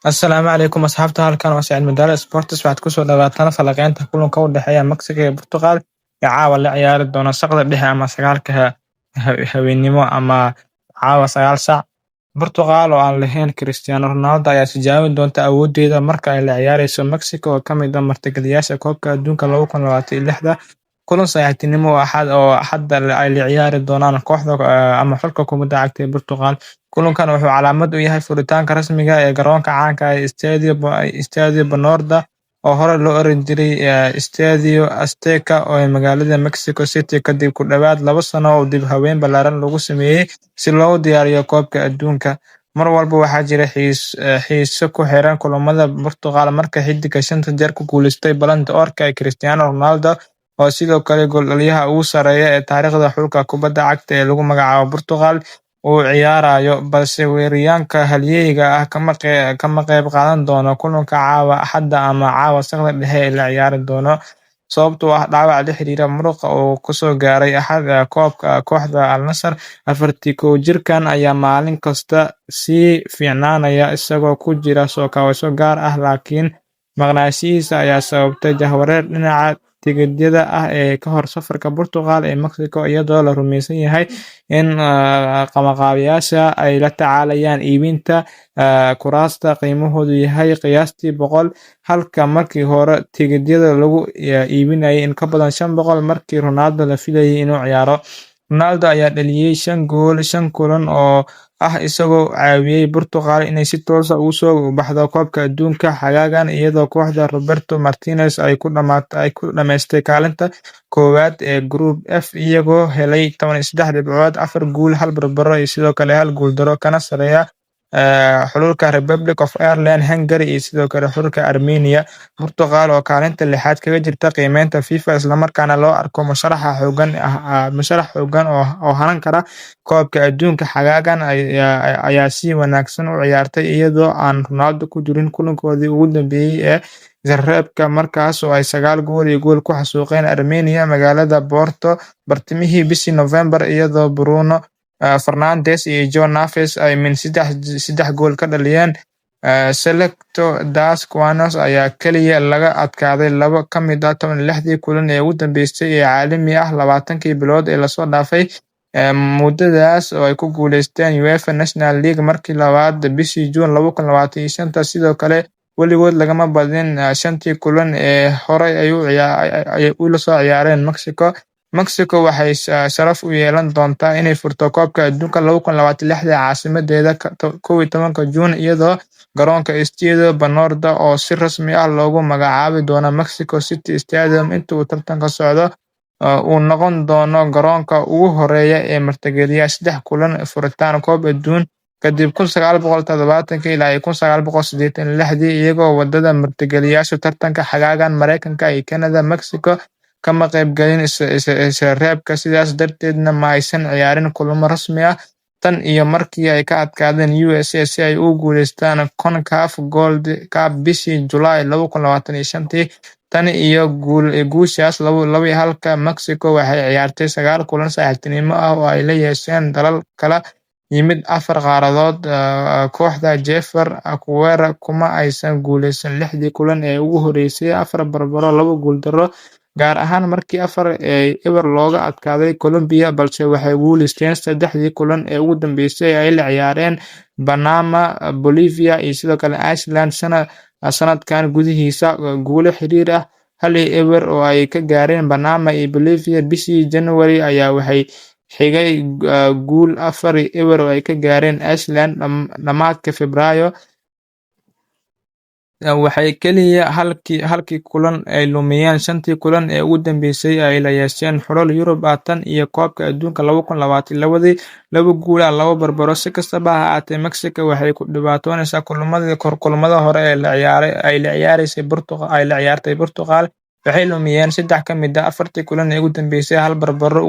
Asalaamu calaykum asxaabta, halkan waa Saciid Madaale Sports. Waxaad kusoo dhawaataan falanqeynta kulanka u dhexeeya Mexico iyo Portugal ee caawa la ciyaari doona saqda dhexe ama 9-ka habeenimo ama caawa 9 saac. Portugal oo aan lahayn Cristiano Ronaldo ayaa tijaabin doonta awoodeeda marka ay la ciyaareyso Mexico oo ka mid ah martigeliyaasha Koobka Adduunka 2026, kulan saaxiibtinimo oo Axadda ay la ciyaari doonaan kooxda ama xulka kubadda cagta ee Portugal. Kulankan wuxuu calaamad u yahay furitaanka rasmiga ah ee garoonka caanka ah ee Estadio Banorte, oo hore loo oran jiray Estadio Azteca, ee magaalada Mexico City, kadib ku dhawaad 2 sano oo dib u habeyn ballaaran lagu sameeyay si loogu diyaariyo Koobka Adduunka. Mar walba waxaa jira xiiso ku xeeran kulamada Portugal marka xiddiga shanta jeer ku guuleystay Ballon d'Or-ka ee Cristiano Ronaldo, oo sidoo kale gooldhaliyaha ugu sarreeya ee taariikhda xulka kubadda cagta ee lagu magacaabo Portugal, uu ciyaarayo, balse weeraryahanka halyeyga ah kama qayb qaadan doono kulanka caawa Axadda ama caawa saqda dhexe ee la ciyaari doono, sababtoo ah dhaawac la xiriira muruqa oo kasoo gaaray kooxda Al Nassr. 41 jirkan ayaa maalin kasta sii fiicnaanaya isagoo ku jira soo kabasho gaar ah, laakiin maqnaanshihiisa ayaa sababtay jahwareer dhinaca tigidhada ah ee ka hor safarka Portugal ee Mexico, iyadoo la rumeysan yahay in qabanqaabiyeyaasha ay la tacaalayaan iibinta kuraasta qiimahoodu yahay qiyaastii 100, halka markii hore tigidhada lagu iibinayay in ka badan 500 markii Ronaldo la filayay inuu ciyaaro. Ronaldo ayaa dhaliyay shan gool shan kulan oo ah, isagoo caawiyay Portugal inay si toos ah ugu soo baxdo Koobka Adduunka xagaagan, iyadoo kooxda Roberto Martinez ay ku dhamaystay kaalinta koowaad ee Group F, iyagoo helay 13 dhibcood, afar guul, hal barbaro iyo sidoo kale hal guuldaro, kana sareeya xulalka Republic of Ireland, Hungary iyo sidoo kale xulka Armenia. Portugal oo kaalinta lixaad kaga jirta qiimeynta FIFA, isla markaana loo arko musharax xooggan oo hanan kara Koobka Adduunka xagaagan, ayaa si wanaagsan u ciyaartay iyadoo aan Ronaldo ku jirin kulankoodii ugu dambeeyay ee isreebreebka, markaas oo ay 9 gool iyo gool ku xasuuqeen Armenia magaalada Porto bartamihii bishii November, iyadoo Bruno Fernandes iyo João Neves ay min saddex gool ka dhaliyeen. Selecção das Águias ayaa kaliya laga adkaaday laba ka mid ah 16-dii kulan ee ugu dambeysay ee caalami ah 20-kii bilood ee la soo dhaafay, muddadaas oo ay ku guuleysteen UEFA Nations League markii labaad bishii Juun 2025. Sidoo kale, weligood lagama badin shantii kulan ee horey ay ula soo ciyaareen Mexico. Mexico waxay sharaf u yeelan doontaa inay furto Koobka Adduunka 2026 caasimadeeda 11-ka Juun, iyadoo garoonka Estadio Banorte, oo si rasmi ah loogu magacaabi doono Mexico City Stadium inta uu tartanka socdo, uu noqon doono garoonka ugu horeeya ee martigeliya saddex kulan furitaan koob adduun kadib 1970 ilaa 1986, iyagoo wadada martigeliyaasha tartanka xagaagan Mareykanka iyo Canada. Mexico kama qaybgalin isreebreebka, sidaas darteedna ma aysan ciyaarin kulamo rasmi ah tan iyo markii ay ka adkaadeen USA si ay ugu guuleystaan CONCACAF Gold Cup bishii July 2025. Tan iyo guushaas 2-1, Mexico waxay ciyaartay sagaal kulan saaxiibtinimo ah oo ay la yeesheen dalal kala yimid afar qaaradood. Kooxda Javier Aguirre kuma aysan guuleysan lixdii kulan ee ugu horeysay: afar barbaro, labo guuldaro, gaar ahaan markii 4-0 looga adkaaday Colombia, balse waxay guuleysteen saddexdii kulan ee ugu dambeysay ee ay la ciyaareen Panama, Bolivia iyo sidoo kale Iceland sanadkan gudihiisa. Guulo xiriir ah 1-0 oo ay ka gaareen Panama iyo Bolivia bishii January ayaa waxay xigay guul 4-0 oo ay ka gaareen Iceland dhamaadka Febraayo. Waxay kaliya halkii kulan ay lumiyeen shantii kulan ee ugu dambeysay ay la yeesheen xulal Yurub ah tan iyo Koobka Adduunka 2022-dii: laba guul ah, laba barbaro. Si kastaba ha ahaatee, Mexico waxay ku dhibaatoonaysaa kulamada hore ee ay la ciyaartay Portugal. Waxay lumiyeen saddex ka mid ah afartii kulan ee ugu dambeysay, hal barbaro,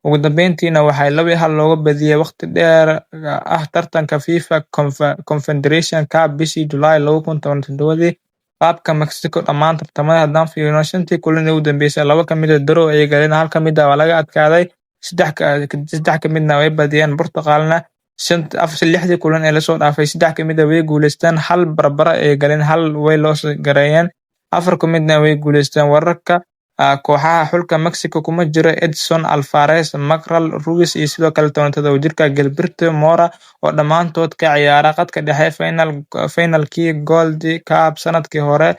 ugu dambeyntiina waxaa 2-1 looga badiyay waqti dheer ah tartanka FIFA Confederation Cup bishii July 2017. Qaabka Mexico dhammaan tartamada haddaan fiirino, shantii kulan ee ugu dambeysay, laba ka mid ah draw ayay galeen, hal ka mid ah waa laga adkaaday, saddex ka midna way badiyeen. Portugalna Lixdii kulan ee lasoo dhaafay, saddex kamid ah way guuleysteen, hal barbara ay galeen, hal way loos gareeyeen, afar ka midna way guuleysteen. Wararka kooxaha: xulka Mexico kuma jiro Edson Alvarez, Marcel Ruiz iyo sidoo kale 17 jirka Gilberto Mora oo dhammaantood ka ciyaara khadka dhexe. Finalkii Gold Cup sanadkii hore,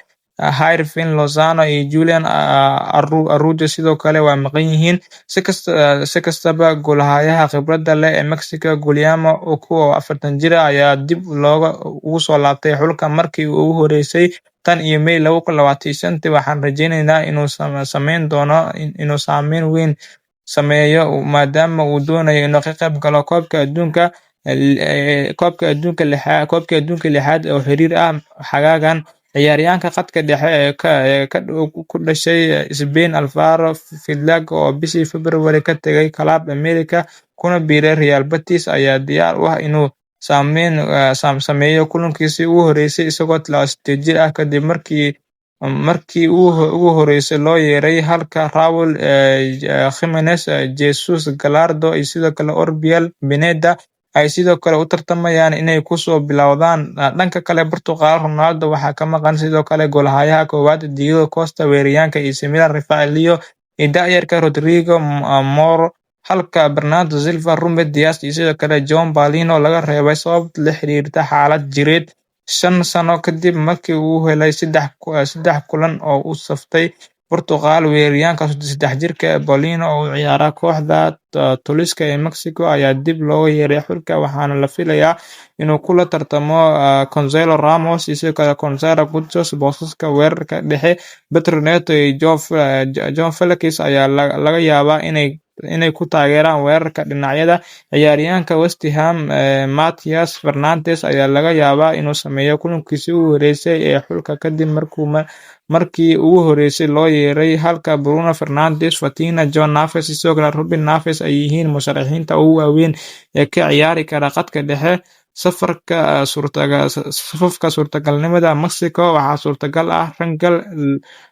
Hirving Lozano iyo Julian Araujo sidoo kale waa maqan yihiin. Si kastaba, goolhayaha khibradda leh ee Mexico Guillermo Ochoa oo 40 jir ah ayaa dib looga ugu soo laabtay xulka markii ugu horeysay tan iyo May 2025. Waxaan rajeyneynaa inuu sameyn doono inuu saameyn weyn sameeyo maadaama uu doonayo inuu ka qayb galo koobka adduunka lixaad oo xiriir ah xagaagan. Ciyaaryahanka khadka dhexe ee ku dhashay Spain Alvaro Fidalgo oo bishii February ka tagay Club America kuna biiray Real Betis ayaa diyaar u ah inuu sameeyo kulankiisii ugu horeeyay isagoo 38 jir ah kadib markii ugu horeysay loo yeeray, halka Raul Jimenez, Jesus Gallardo iyo sidoo kale Orbelin Pineda ay sidoo kale u tartamayaan inay kusoo bilowdaan. Dhanka kale, Portugal Ronaldo waxaa ka maqan sidoo kale goolhayaha koowaad Diogo Costa, weeraryahanka AC Milan Rafael Leao iyo da'yarka Rodrigo Moura, halka Bernardo Silva, Ruben Dias iyo sidoo kale João Palhinha laga reebay sabab la xiriirta xaalad jireed. 5 sano kadib markii uu helay saddex kulan oo u saftay Portugal, weeraryahanka 33 jirka ah Palhinha oo u ciyaara kooxda Toluca ee Mexico ayaa dib loogu yeeray xulka, waxaana la filayaa inuu kula tartamo Gonçalo Ramos iyo sidoo kale Gonçalo Guedes boosaska weerarka dhexe. Pedro Neto iyo João Felix ayaa laga yaabaa inay ku taageeraan weerarka dhinacyada. Ciyaaryahanka West Ham Matheus Fernandes ayaa laga yaabaa inuu sameeyo kulankiisii ugu horeeyay ee xulka kadib markii ugu horeysay loo yeeray, halka Bruno Fernandes, Vitinha, João Neves iyo sidoo kale Ruben Neves ay yihiin musharaxiinta ugu waaweyn ee ka ciyaari kara khadka dhexe. Safafka suurtagalnimada Mexico waxaa suurtagal ah Rangel,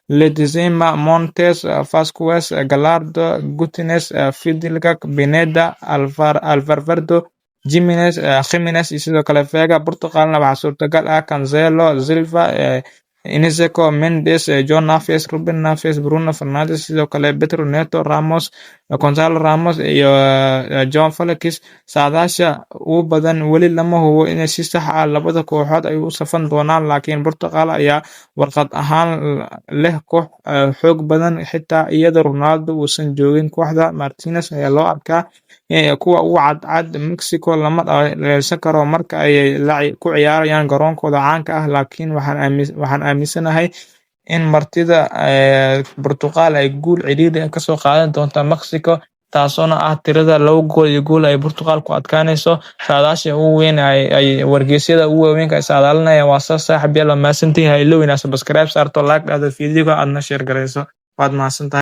Ledesma, Montes, Vazquez, Gallardo, Gutierrez, Fidalgo, Pineda, Valverde, Jimenez iyo sidoo kale Vega. Portugalna waxaa suurtagal ah Cancelo, Silva, Isco, Mendes, João Neves, Ruben Neves, Bruno Fernandes, sidoo kale Pedro Neto, Ramos, Gonçalo Ramos iyo João Felix. Saadaasha ugu badan: weli lama hubo in si sax ah labada kooxood ay u safan doonaan, laakiin Portugal ayaa warqad ahaan leh koox xoog badan xitaa iyadoo Ronaldo uusan joogin. Kooxda Martinez ayaa loo arkaa kuwa ugu cadcad. Mexico lama dhayalsan karo marka ay ku ciyaarayaan garoonkooda caanka ah, laakiin waxaan aaminsanahay in martida Portugal ay guul cidhiidhi ah kasoo qaadan doonto Mexico, taasoona ah tirada 2 gool iyo gool ay Portugal ku adkaanayso. Saadaasha ugu weyn ay wargeysyada ugu waaweyn ay saadaalinayaan waa saas. Saaxiib yaal, waa mahadsantihiin. Ha illoowin inaad subscribe saarto, like dhahdo videoga, aadna share garayso. Waad mahadsantahay.